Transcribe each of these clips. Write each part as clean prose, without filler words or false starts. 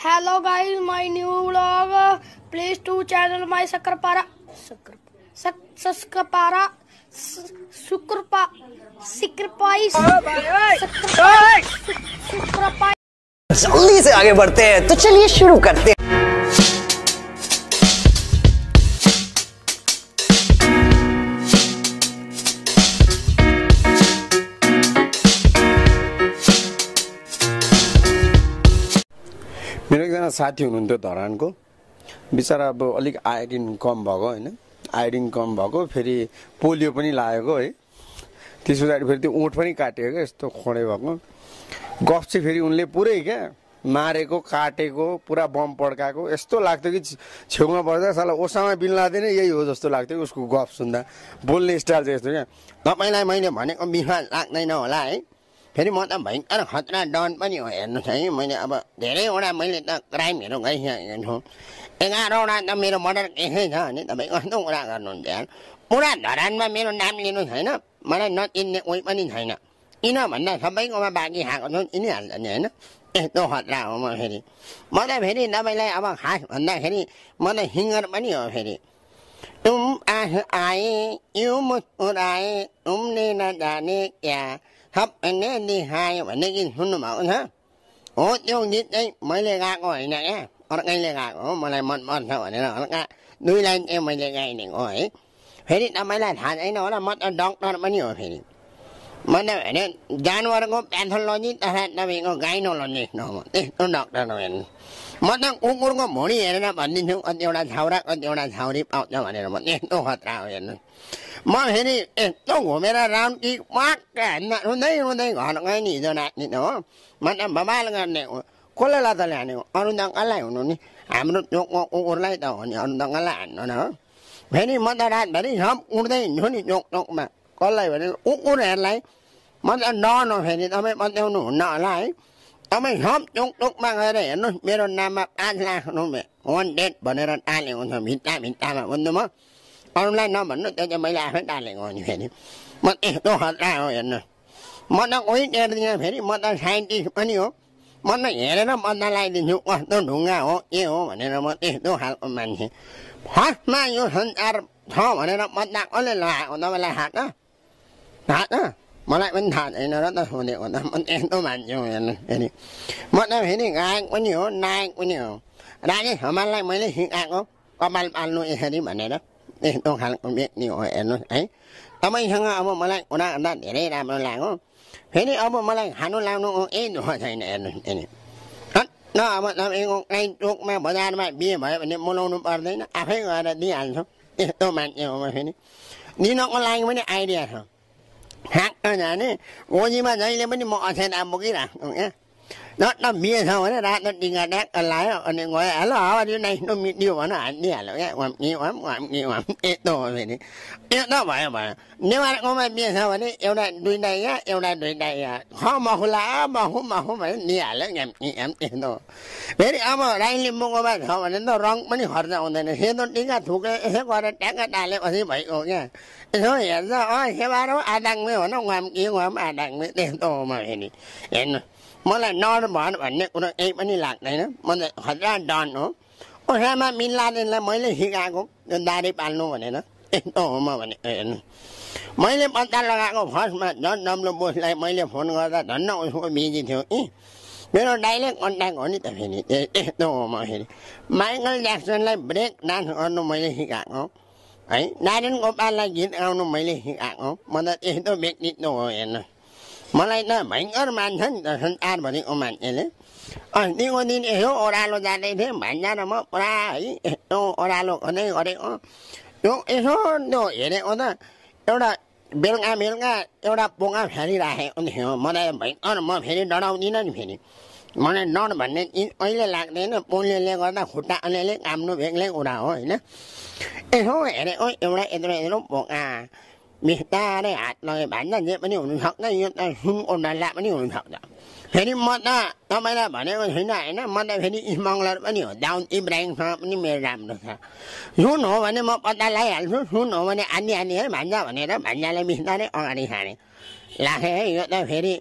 Hello guys, my new vlog. Please to channel my Sakrapara. जल्दी से आगे बढ़ते हैं तो चलिए शुरू करते हैं। मेरो एकजना साथी हुनुहुन्थ्यो धरानको बिचरा अब अलिक आयोडिन कम भएको हैन आयोडिन कम भएको फेरि पोलियो पनि लागेको है त्यस पछाडि फेरि त्यो ओठ पनि काटेको के यस्तो खोडे भएको गफ चाहिँ फेरि उनले पुरै क्या मारेको काटेको पुरा बम पड्काएको यस्तो लाग्थ्यो कि छेउमा बस्दा साला ओसामा बिन लादेन यही हो जस्तो लाग्थ्यो उसको गफ सुन्दा बोल्ने स्टाइल चाहिँ यस्तो क्या तपाईलाई मैले भनेको बिहा लाग्दैन होला है फेरि म त भयंकर खतरा डन पनि हो हेर्नुस् है मैले अब धेरैवटा मैले त क्राइमहरू गरिसकेको छु 11वटा त मेरो मर्डर केसै छ अनि तपाईँ कस्तो कुरा गर्नुहुन्छ यार पुरा धरानमा मेरो नाम लिनु छैन मलाई नचिन्ने कोही पनि छैन किन भन्दा सबैकोमा बाँकी खाएको छु चिनिहाल्छ नि होइन यस्तो खतरा हो म फेरि म त फेरि तपाईँलाई अब खास भन्दाखेरि म त सिङ्गर पनि हो फेरि तुम आए यूं मुस्कुराए तुमने न जाने क्या सबने दिखायो भन्ने गीत सुन्नुभएको छ हो त्यो गीत चाहिँ मैले गाएको होइन क्या अर्कैले गाएको हो मलाई मनपर्छ भनेर हल्का 2 लाइन चाहिँ मैले गाइदिएको है फेरि तपाईँलाई थाहा छैन होला म त डक्टर पनि हो फेरि म त भने जानवरको प्याथोलोजी तथा तपाईँको गाइनोलोजिस्ट हो म त्यस्तो डक्टर हो हेर्नु म त कुकुरको भुँडी हेरेर भनिदिन्छु कतिवटा छाउरा कतिवटा छाउरी पाउँछ भनेर म त्यस्तो खतरा हो हेर्नु म फेरि यस्तो घुमेर राउन्ड कि वाक्क रुँदै रुँदै घर गएँ नि हिजो नाच्ने त हो म त बबाल गर्ने हो कसले लाता ल्याने हो अरू त कसलाई हुनु नि हाम्रो चोकको कुकुरलाई त हो नि अरू त कसलाई हान्नु न हो फेरि म त रातभरि सब उड्दै हिँड्छु नि चोक चोकमा कसलाई भने कुकुरहरूलाई म त डन हो फेरि तपाईँ बचाउनु हुन्न होला है तपाईँ सब चोक चोकमा गएर हेर्नुहोस् मेरो नाममा 5 लाख रुपियाँ वान्टेड भनेर टालेको छ भित्ता भित्तामा बुझ्नु म अरूलाई नभन्नु त्यो चाहिँ मैले आफै टालेको हो नि फेरि म त्यस्तो खतरा हो हेर्नुहोस् म त कोही टेर्दिनँ फेरि म त साइन्टिस्ट पनि हो म त हेरेर पत्ता लगाइदिन्छु कस्तो ढुङ्गा हो के हो भनेर म त्यस्तो खालको मान्छे फर्स्टमा यो संसार छ भनेर पत्ता कसले लगाएको तपाईँलाई थाहा छ मलाई पनि थाहा छैन र त सोधेको त म त्यस्तो मान्छे हो हेर्नु फेरि म त फेरि गायक पनि हो नायक पनि हो राजेश हमाललाई मैले सिकाएको कपाल पाल्नु यसरी भनेर त्यस्तो खालको व्यक्ति हो हेर्नुहोस् है तपाईँसँग अब मलाई कुरा गर्दा धेरै राम्रो लाग्यो फेरि अब मलाई खानु लाउनु केही दुःख छैन हेर्नुहोस् फेरि न अब तपाईँको कहीँ चोकमा बजारमा बिहे भयो भने बोलाउनु पर्दैन आफै गएर दिइहाल्छु त्यस्तो मान्छे हो म फेरि दिनको लागि पनि आइडिया छ ठ्याक्क जाने गोजीमा जहिले पनि म अछेदा बोकिराख्छु क्या न बिहे छ भने रातो टिका ट्याक्क लायो अनि गयो हेलो हावा यो नाइस टु मिट यु भन हानिदिइहाल्यो क्या यस्तो हो फेरि यस्तो भयो नेवारकोमा बिहे छ भने एउटा 2टा यहाँ एउटा 2टा यहाँ मखुला मखु भने दिइहाल्यो यस्तो हो फेरि अब राई लिम्बूकोमा छ भने त रङ पनि खर्च हुँदैन सेतो टिका थुके यसो गरेर ट्याक्क टालेपछि भइगयो क्या यसो हेर्छ सेवारो आदाङमै हो न उहाँ आदाङमै त्यस्तो हो म फेरि हेर्नु मलाई नर भर भन्ने कुरो केही पनि लाग्दैन म त खतरा डन हो ओसामा बिन लादेनलाई मैले सिकाएको त्यो दारी पाल्नु भनेर यस्तो हो म भने हेर्नु मैले पत्ता लगाएको फर्स्टमा जर्ज डब्लु बुसलाई मैले फोन गर्दा धन्न उसको बिजी थियो कि मेरो डाइरेक्ट कन्ट्याक्ट हो नि त फेरि यस्तो हो म फेरि माइकल ज्याक्सनलाई ब्रेक डान्स गर्नु मैले सिकाएको है नारायण गोपाललाई गीत गाउनु मैले सिकाएको म त यस्तो व्यक्तित्व हो हेर्नु मलाई त भयङ्कर मान्छ नि त संसारभरिको मान्छेले अस्तिको दिन यसो ओह्रालो जाँदै थिएँ भान्जा र म पुरा है यस्तो ओह्रालो गर्दै गरेको त्यो यसो त्यो हेरेको त एउटा बेलुका एउटा पोका फालिराखेको थियो मलाई भयङ्कर म फेरि डराउँदिनँ नि फेरि मलाई डर भन्ने चिज कहिले लाग्दैन पोलियोले गर्दा खुट्टा अलिअलि काम्नु बेग्लै कुरा हो होइन यसो हेरेको एउटा यत्रो पोका बिस्तारै हात लगे भान्जा जे पनि हुनसक्छ यो त सुनको डल्ला पनि हुनसक्छ फेरि म त तपाईँलाई भनेको छुइनँ होइन म त फेरि स्मग्लर पनि हो दाउद इब्राहिमसँग पनि मेरो राम्रो छ सुन हो भने म पत्ता लगाइहाल्छु सुन हो भने आनी है भान्जा भनेर भान्जालाई बिस्तारै अगाडि सारेँ लाखेँ है यो त फेरि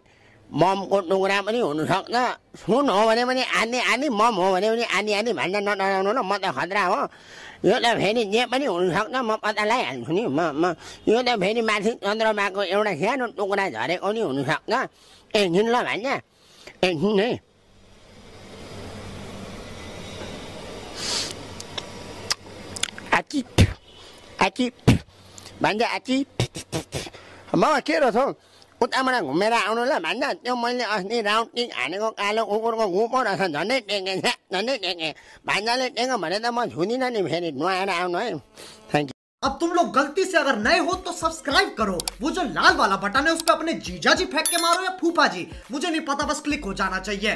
ममको टुक्रा पनि हुनसक्छ सुन हो भने पनि आनी आनी मम हो भने पनि आनी आनी भन्न नडराउनु न म त खतरा हो यो त फेरि जे पनि हुनसक्छ म पत्ता लगाइहाल्छु नि म यो त फेरि माथि चन्द्रमाको एउटा सानो टुक्रा झरेको नि हुनसक्छ एकछिन ल भान्जा एकछिन है आची आची भान्जा आची म के रहेछ हौ उताबाट घुमेर आउनु ल भान्जा त्यो मैले अस्ति राउन्ड टिक हानेको कालो कुकुरको गु पो रहेछ झन्डै टेके झन्डै टेके भान्जाले टेक्यो भने त म छुदिनँ नि फेरि नुहाएर आउनु है थ्याङ्क यू अब तुम लोग गलती से अगर नए हो तो सब्सक्राइब करो वो जो लाल वाला बटन है उस पर अपने जीजा जी फेंक के मारो या फूफा जी मुझे नहीं पता बस क्लिक हो जाना चाहिए